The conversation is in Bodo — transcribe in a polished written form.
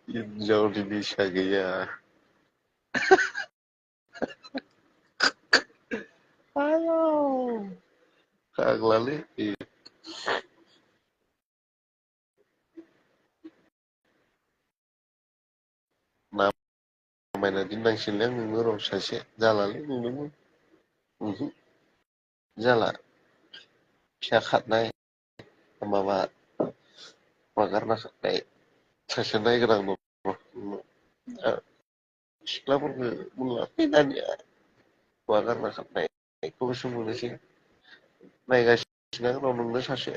Hinजावनि निसा गैया। आयौ फाग्लालै नामायना दोननांसिगोनलै आं नोंनो र' सासे जालालै नोंनोबो जाला फिसा खारनाय माबा हगारना खारनाय सासे नायगोन आं र' सिख्लाफोरखौ मोनलालै दानिया हौवा गारना खारनायखौल'सो मोनोसै नायगासिनो र' नोंनो सासे